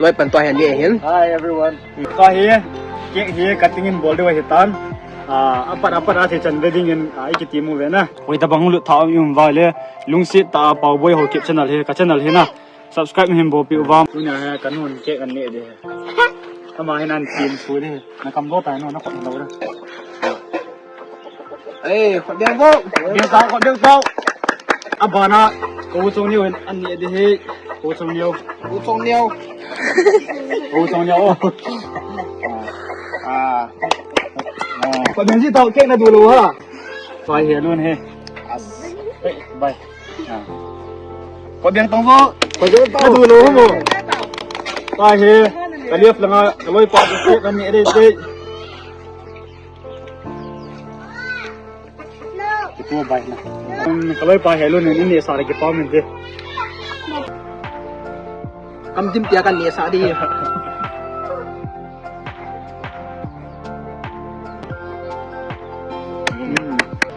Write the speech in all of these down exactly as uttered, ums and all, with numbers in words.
Loi pan tua hi ani ahin. Hi everyone. Tua hi, cake hi cutting in bol diu ahitan. Ah, apat apat a thei chan ve dingin, ah, i kitem uve na. Hoi tabang lut tha um uva le, lungset tah a Paoboi Haokip channel hi, ka channel hi na. Subscribe hin bolpeh uva. Tunia hi ka nun cake an neh ding. Ama hin an tin su ding. Na kam do tai no, na khut lo da. Ei, khut beng bou. Beng tau, khut beng tau. Abana, ka u Chongneo in an neh ding hi. Ka u Chongneo. U Chongneo. Ka u Chongneo. Ah. Ah. Khut beng ji tau, cake na du lou ha. Pai he lun he. As. Hey, bye. Ah. Khut beng tong bou. Khut beng tong. Ka du lou mo. Pai he. Ka left langa, ka loipa, ka neh ding te. Kitu bai na. Um, ka loipa he lun in neh sah le kipa um inte. Kam dim pia ka neh sah ding.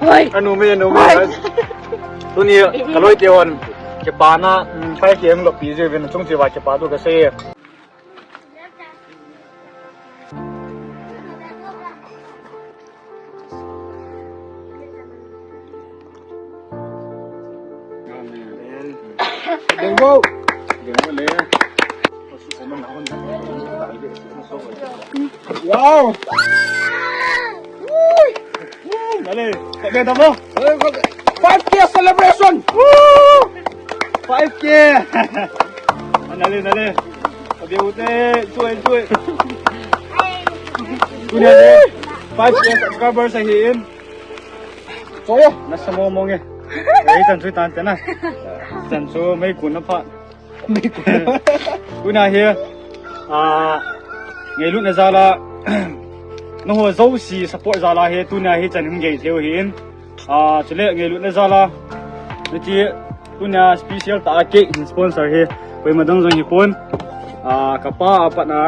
Hoi. Anu me, anu me. Hoi. Tuni ka loite hon kipana, um, five K hung loppi jiuvin, chung cheh uva kipa thu ka sei. Amen. Deng bou. Deng bou le. Wow. Dale, tak ada apa? Five K celebration. Woo! Five K. Dale, dale. Abi ute, enjoy, enjoy. Tunia le, five K subscribers ahin. Choyo. Nasa mo mo nge. Ei, chan chu tan te na. Chan chu mei kun na pha. Mei kun. Tunia hi, ah, ngailutna jal a, nangho jouse support jal a hi, tunia hi chan hung gei thei u ahin. Ah, chule ngailutna jal a, hiche tunia special tah a cake hin sponsor hi koima dang jong hipon. Ah, ka pa a pat a,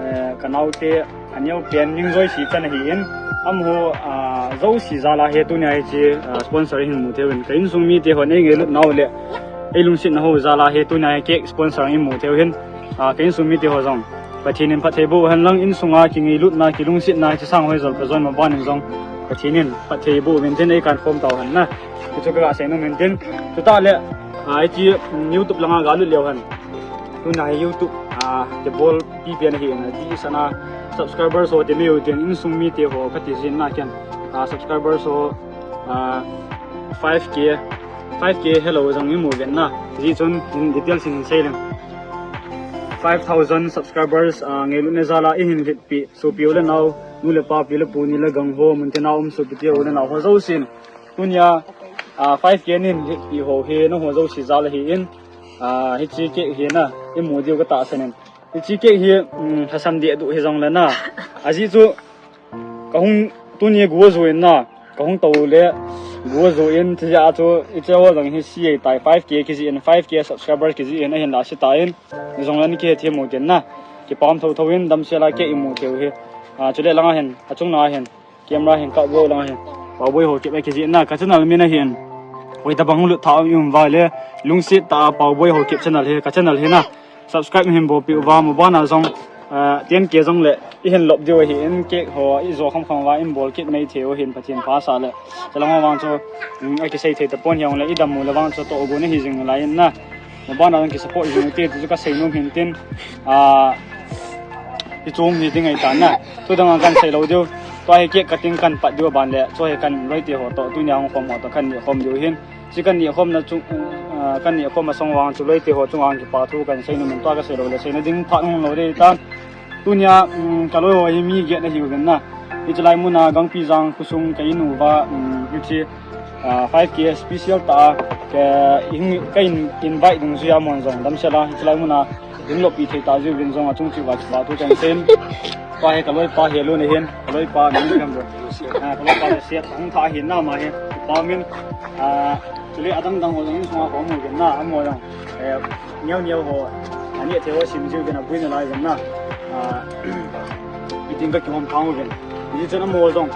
eh, ka naote, aneo pen Ningjoisi chan ahin. Amaho, ah, jouse jal a hi tunia hiche, ah, sponsor hin mu thei uvin. Ka insung mite hon ei ngailut nau le ei lungset nau jal a hi tunia hi cake sponsor hin mu thei u ahin. Ah, ka insung mite ho jong Pathen in phatthei boh hen lang, insunga kingailutna, kilungsetna, hiche sang hoi jol ka jon ma ban in jong Pathen in phatthei boh uvin tin ei kan khom tau hen na. Hichu ka ga sei nom in tin. Chutah le, ah, hiche, um, YouTube langa ga lut leu hen. Tuna hi YouTube, ah, kibolpi pen ahi na, ti sana subscribers ho ti meu tin, insung mite ho ka ti jin na ken. Ah, subscribers ho, ah, five K, five K helou jong i mu uvin na. Hijeh chun in details in sei leng. Five thousand subscribers, ah, ngailutna jal a i hin lhitpi, sopi u le nao, nu le pa, pi le pu, ni le gang ho, mun tina um sopi te u le nao ho jousen. Tunia, ah, five K nin lhitpi ho hi, nangho jouse jal ahin, ah, hiche cake hi na, i mu diu ka tahsan in. Hiche cake hi, um, lhasam deh duh hijong le na. Ajeh chu, ka hung tuni gu jo in na, ka hung tou le gu jo in, tijeh a chu, hiche ho jong hi sei tai five K kijih in, five K subscriber kijih in, ahinla sei tan, jong le na kihe thei mu tin na, kipah um thotho in, damsel a cake i mu thei u hi, ah, chule langa hin, achung langa hin. Camera hin kap lou lang hin. Paoboi Haokip a kijih na ka channel min ahin. Hoi tabang lut tha um uva le. Lungset tah a Paoboi Haokip channel hi ka channel hi na. Subscribe hin bolpi uva mo bana jong, ah, ten K jong le i hin lop diu ahin cake ho i jo kham kham uva in bol kit mai thei u ahin Pathen pha sa le. Chalang ho vang chu, um, a kisei thei tapon hi ong le i dam u le vang chu toh gu na hi jing lai in na. Mo bana jong ki support jing u te, ti chu ka sei nom hin tin, ah, i chung hi ding ahi tan na. Chu dang a kan sei lou diu. Tua hi cake cutting kan pat diu ban le, chu hi kan loi te ho toh, tunia hung khom ho toh kan neh khom diu hin. Chu kan neh khom na chu, ah, kan neh khom a song vang chu loi te ho chung ang kipa thu kan sei nom in tua ka sei lou le, sei na ding phat hung lou ding tan. Tunia, um, ka loi ho hi mi get ahiuvin na. Hiche lai muna Gangpijang khosung ka in uva, um, hiche, ah, five K special tah a, ka in, ka in, invite dungjuia amon jong damsel a, hiche lai muna, ding loppi thei tah jiuvin jong achung cheh uva kipa thu kan sei in. Pa hi ka loipa hi lou na hin, ka loipa min kam ro. Ah, ka loipa le siat, hung tha hin na ma hi, pa min, ah, chule adang dang ho jong insunga ka um uvin na, amaho jong. Eh, neo neo ho, aneh thei ho sim jiuvin abui nalai uvin na. Ah, meeting ka kihom phang uvin. Hijeh chun amaho jong,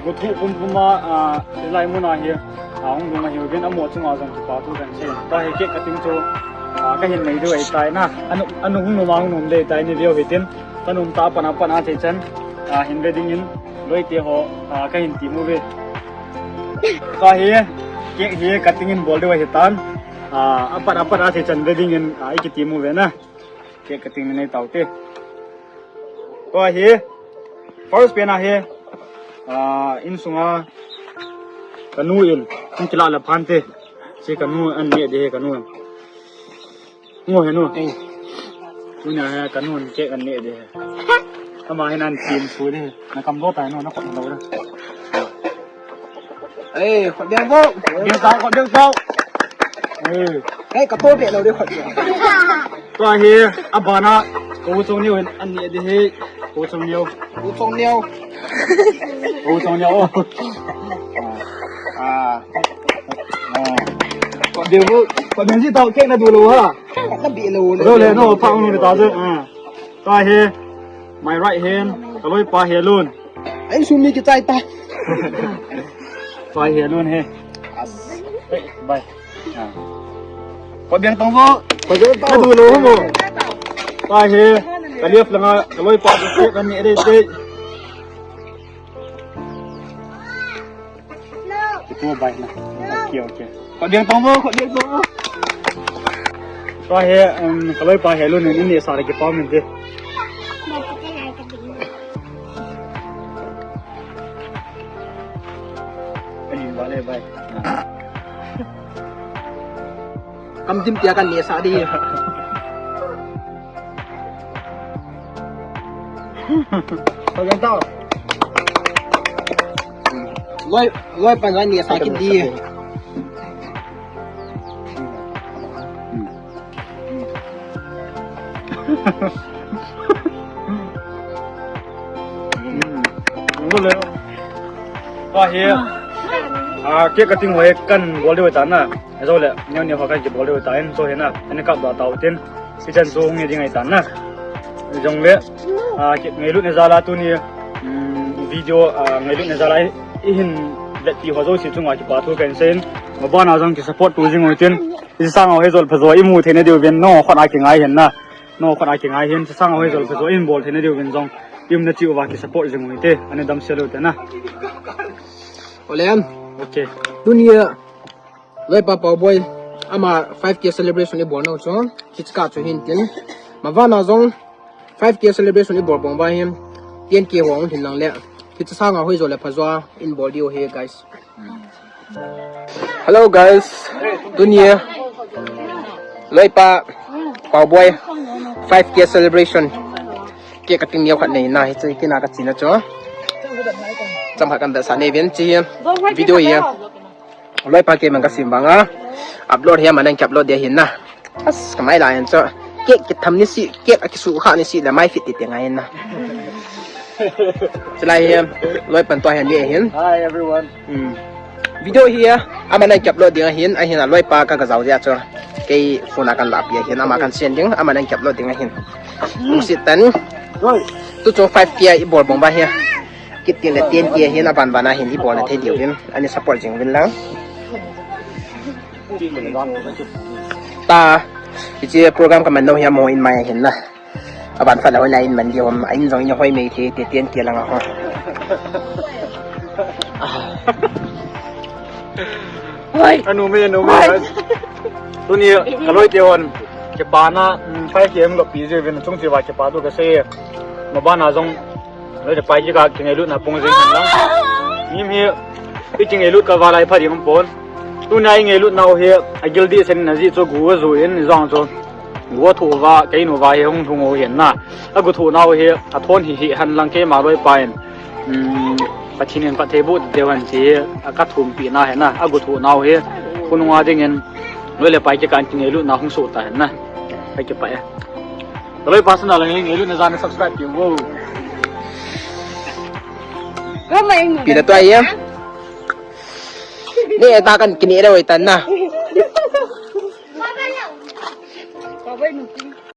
gu thu pum pum a, ah, hilai muna hi, ah, hung lhung ahiuvin amaho chunga jong kipa thu kan sei. Tua hi cake cutting chu, Ah, kahin nei diu ahitai na. Anu, anu hung nom a hung nom ding ahitai ni veu hitin. Kanung ta pana pana thei chan. Ah, hin ve dingin. Loi te ho, ah, kahin ti mu ve. Ka hi, cake hi cutting in bol diu ahitan. Ah, apat, apat a thei chan ve dingin, ah, iki ti mu ve na. Cake cutting ni nei tau te. Tua hi, first pen a hi, ah, insunga kanu in, hung kila le phan te. Si kanu an ne de hi kanu in. Ngo he nu. Tunia hi kanu in cake an ne de hi. Ama hin an tin su de hi. Na kam do ta nu, na kot lo da. Ei, khot beng vo. Beng tau, khot beng tau. Ei. Ei, ka to be lo de khot beng. Tua hi, abana, ko chong neo hin, an ne de hi, ko chong neo. Ko chong neo. Ko chong neo. Ah. Ah. Khot beng vo, khot beng ji tau cake na du lo ha. Na be lo. Lo le, no, pa ung ni ta je. Ah. Tua hi, my right hand, ka loipa Helun. Ai, sumi kichai ta. Tua Helun hi. As. Hey, bye. Ah. Khot beng tong vo. Khot beng tong. Ka du lo mo. Tua hi, ka left langa, ka loipa ka kan ni re te. Itu bye na. Okay, okay. Khot beng tong vo, khot beng tong vo. Tua hi, um, ka loipa Helun in, in ne sa le kipa min te. Ai, bye le, bye. Kam dim tia kan ne sa di. Khot beng tau. Loi, loipa ne sa kit di. Tua hi, ah, cake cutting ho hi kan bol diu ta na. Ajo le, neo neo ho kan kibol diu ta in, so hi na, ani kap da tau tin. Hichan chu hung hi ding ahitan na. Jongle, ah, ki, ngailutna jal a tuni, um, video, ah, ngailutna jal a i, i hin vetpi ho jouse chunga kipa thu kahin seiyin. Mabana jong ki support to jing u hitin. Hiche sanga hi jol phajo i mu theina diuvin, nangho khut a kingai hin na. Nangho khut a kingai hin, hiche sanga hi jol phajo i hin bol theina diuvin jong. I umna cheh uva ki support jing u hite, ani damsel u hite na. Ole. Okay. Tunia, Loipa Paoboi, ama five K celebration i bol nau chu, hiche kah chu hin tin. Mabana jong five K celebration i bol bang uva hin, ten K ho hung hin lang le. Hiche sanga hi jol le phajo a, i hin bol diu ahi, guys. Hello, guys. Tunia, Loipa Paoboi, five K celebration. Cake cutting neo khat nei na, hiche kina ka china chu. Chomkhat kan vetsah nei uvin hiche hi. Video hi. Loipa keima ka sem vanga upload hi aman ahin ki upload ding ahin na. As, ka mai la hin chu. Cake kitham ni si, cake a kisu kha ni si le mai fit ti ti ngai na. Chulai hi, loipan tua hi ani ahin. Hi everyone. Hmm. Video hi aman ahin ki upload ding ahin, ahin a loipa ka ga jao jeh a chu. Kei phone a kan lapi ahin, ama kan send ding, aman ahin ki upload ding ahin. Lungset tah in. Tu chu five K i bol bang uva hi. Kit teng le ten K hin aban ban a hin i bol na thei diu hin, ani support jing uvin lang. Ta, hiche program ka man nau hi amaho in mai ahin na. Aban phat le hoilai in man diu ham, a in jong in hoi mei thei te ten K lang a ho. Hoi. Anu me, anu me. Hoi. Tuni ka loi te hon. Kipana, mm, five K loppi jeh uvin chung cheh uva kipa thu ka sei. Mabana jong loi le pai kikah kingailutna pung jing hen lang. Mihem hi, i kingailut ka va lai pha ding um pon. Tuna i ngailut nau hi, a gildi sen na jeh chu gu a ju in jong chu. Gu a thu uva, kei nu va hi hung lhung u hin na. A gu thu nau hi, a thon hi hi hen lang keima loipa in. Um, Pathen in phatthei boh deu hen ti hi, a ka thumpi na hin na. A gu thu nau hi, khonung a ding in, loi le pai kikah kingailutna hung soh ta hin na. Ka kipah e. Ka loipa sung a lang hi, ngailutna jal a subscribe peh uvo. Pi le tua e. Ni ta kan kine le oi tan na.